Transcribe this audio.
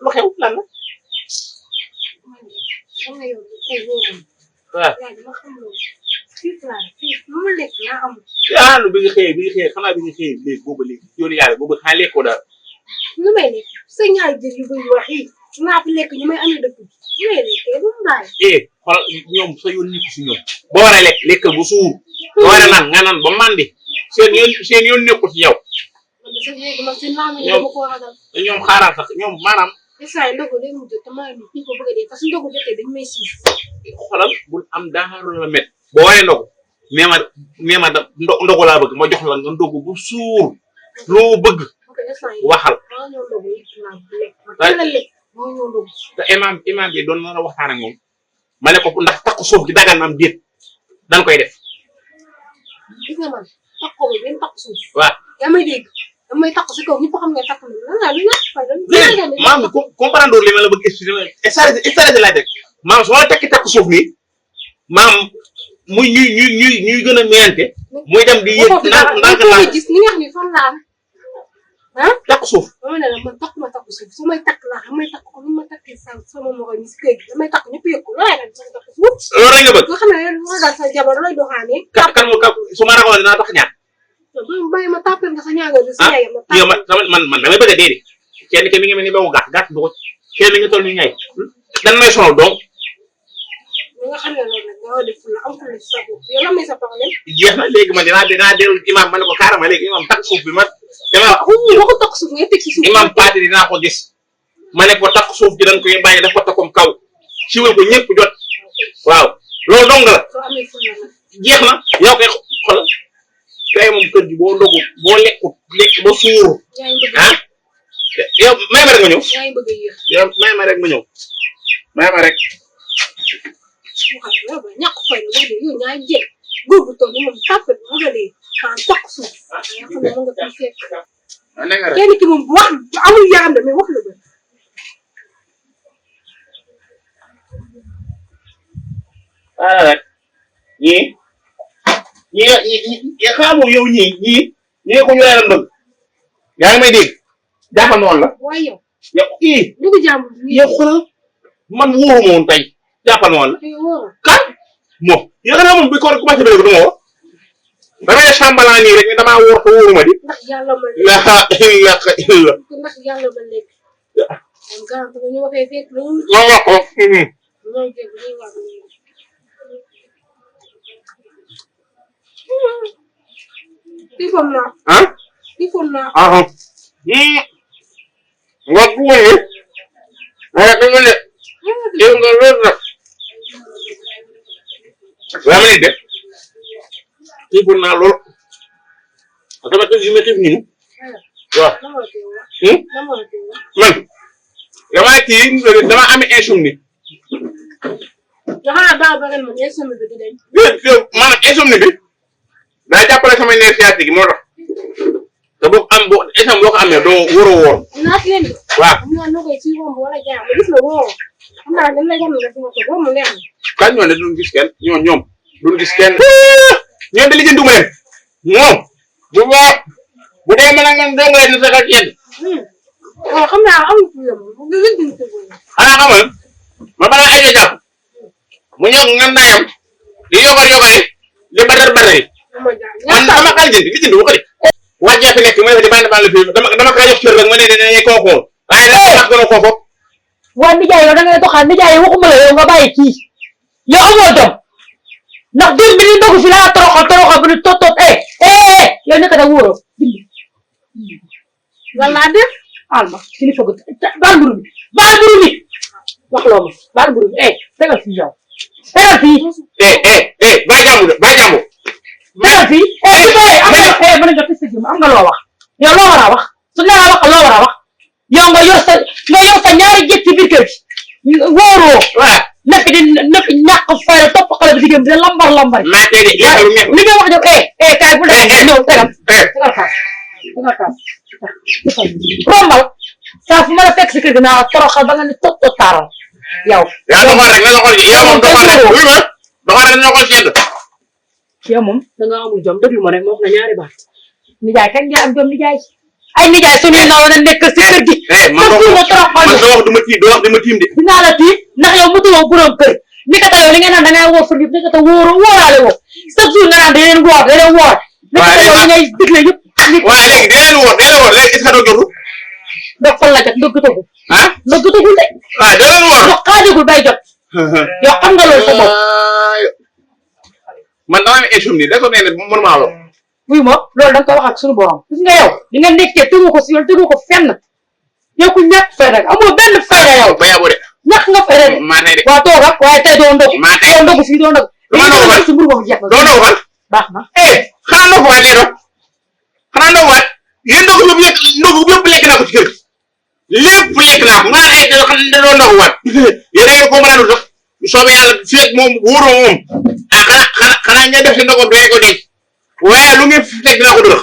lu xew lan la. xam nga yow tey boobu. waaw yaa dama xam loolu. xiif laa xiif lu ma lekk laa amul. ah lu bi nga xëyee xanaa bi nga xëyee léegi boobu léegi yoonu yàlla boobu xanaa lekkoo daal. nu may lekk sa ñaari jër yu bëri wax yi naa fi lekk ñu may amee dëkk bi nu may lekkee du mu bàyyi. xoolal ñoom sa yoon nekk si ñoom. boo war a lekk lekkal bu suur. boo war a naan nga naan ba mandi. seen yoon nekkul ci yow. man de sax léegi man seen laam yi dama ko ragal. ñoom xaaral sax ñoom maanaam. instant yii ndogu day mujj te maa ngi fi ko bëgg a dee parce que ndogu jotee dañu may siif. xoolal bul am dara la met. boo waree ndogu nee ma ndogu laa bëgg ma jox la nga ndogu bu suur loo bëgg. waxal. maa ñëw ndogu yi dinaa lekk ma teel a lekk maa ñëw ndogu. te imaam bi doon na la waxtaan ak moom ma ne ko ndax takku suuf gi dagan na am déet dañ koy def. gis nga man takkoo ba benn takku suuf. waaw yaa may dégg damay takku si kaw ñëpp xam nga takku na lan laa lu ñàkk fay léegi maam comprendre li ma la bëgg expliquer stratégie laay def maam su ma tekki takku suuf nii maam muy ñuy gën a meente muy dem di yëg ndànk gis ni nga xam ne fan laa am ah takku suuf. dama ne la man takku suuf su may takk laa xam may takk ko ni ma takkee sama moroom yi si kër gi damay takk ñëpp yëg ko looy def sama takku suuf. loolu rek nga bëgg. nga xam ne yow nga daal sa jabar looy doxaanee. kan su ma ragoon dinaa tax ñaar. bàyyi ma tàppal nga sa ñaaga bi sa yaay ma yow man damay bëgg a dee de kenn ki mi ngi mel ni ba mu gàtt du ko kenn mi ngi toll ni ñay dan may sonal donc. li nga xam ne loolu nag nga def la am fu la sa bopp yow lan may sa problème. jeex na léegi man dinaa dellu imaam ma ne ko carrément léegi imaam takk suuf bi man. boo ko takk suuf ngay teg si suuf. imaam Paate dinaa ko gis ma ne ko takk suuf gi dañ koy bàyyi daf ko takkum kaw siwal ko ñëpp jot waaw loolu dong la. soo amee fu la nag. jeex na yow koy xoolal tey moom kër gi boo ndogu boo lekk ba suur. yaa ngi bëgg ah yow may ma rek ma ñëw. yaa ngi bëgg a yéex. yow may ma rek ma ñëw may ma rek. waxal yow ñàkk fay la wax de yow ñaari jéeg góor bu toll nii moom tàppal bu nga dee ah takk suuf. nga xam ne mën nga fi fekk. kenn ki moom bu wax amul yaram de mais wax la bëri. voilà rek ñii xamoo yow ñii ko ñu leen bëgg yaa ngi may dégg jàppal noonu la. waaye yow. yow dugg jàmbur yow xoolal man wóoruma woon tey jàppal noonu la. kan moom yow xanaa moom bi ko commencé ba léegi du ma woo damay sàmbalaan nii rek damaa wóor ko wóoruma di. ndax yàlla ma lekk. ndax yàlla ma lekk. man gàllankoor bi ñu waxee fekk loolu. loo wax ko. loolu dégg nga ñu wax tifoon naa. ah. tifoon naa. nga tuuti. waaye dama ne. yow nga wér na. waaw ma ne de. tifoon naa lool. dama tëj yu ma tëj nii. waaw. man. damaa kii dama amee insomnie. damaa daaw ba ren man insomnie bi di dañ. maanaam insomnie bi. daa jàppale sama nerf sciatique moo tax. te boo ko amee doo waroo woor. naat leen de. waaw xam naa noo koy ci romb wala jaam gis nga woo. xam naa dañ lay gën a def ko ba mu leer. kan ñoo ne duñ gis kenn ñoom duñ gis kenn. ñoom de lijjanti ma leen. moom. bu dee mën a ngeen dong leen di sagal yenn. waaw xam naa amul problème nga gën di ko bëri. xanaa xamal ma balaa ay jàpp mu ñëw nga ndayam di yogal di badar man dama kaa lijjanti wu ko de. wàccee fi nekk mooy di bànn bànn fii dama kaa jox kër rek ma ne dañuy kookool. waaye nag wax gën a kookoo. waaw nijaay yow da ngay doxal nijaay waxuma la yow nga bàyyi kii yow amoo jom ndax jëm bi ni ndogu fi laa toroxal bu ni tot yow nekk da wóoroo wala def. alma kilifa gu baal mburu bi wax loo ma baal mburu bi tegal fii yow tegal fii. bàyyi jàmbur tegal fii mën a jot si jëm am nga loo wax yow loo war a wax su ñu la wax loo war a wax yow nga yor sa ñaari jët ci biir kër gi wóoroo. waaw nekk di ñàkk fayal topp xale bi jigéen bi de lambar. maa tey de jeexalu ñëpp li nga wax ñoom kaay bu dee ñëw tegal kaas rombal saa fu ma la fekk si kër gi naa toroxal ba nga ni tot taaral yow. yaa doxal rek na xool yow moom doxal rek wuy ma doxal rek na xool sedd. yow moom da nga amul jom déglu ma rek ma wax la ñaari baat nijaay kañ nga am jom nijaay ay nijaay suñuy ndaw na nekk si kër gi. man doo wax duma tiim de. dinaa la tiim ndax yow mutu woo borom kër ni ka yow li ngeen naan da ngay woo fa nit ni ka wóoraale woo chaque jour nga naan da leen woor da leen woor. waaw léegi li ngay digle yëpp. waaw léegi da leen woor léegi est-ce que doo jotu. ndox fan la jot ndox gëtagul. ah ndox gëtagul de. waaw da leen woor ndox xaajagul bay jot. yow xam nga loolu sa bopp. man dama am insomnie da ko nee ne mënuma wax. oui moom loolu da nga ko wax ak suñu borom gis nga yow li nga nekkee tegu ko si yoon tegu ko fenn yow ku ñàkk fayda amoo benn fayda yow. ba yàggu de. ñàkk nga fayda de. maa tey de. waa toog ak waaye tey doo ndog. maa tey doo ndog fii doo ndog. dama ndog fan si mbir moom jeex na. doo ndog fan. baax na. xanaa ndog waat lay doon xanaa ndog waat yéen ndog yëpp lekk naa ko ci kër lépp lekk naa ko maa ay doo ndog waat yéen a ngi ko mën a lu sax soobee yàlla fii ak moom wóoroo moom ah xanaa ña def si ndogam doy ko denc waaye lu ngeen fi teg dinaa ko dërëx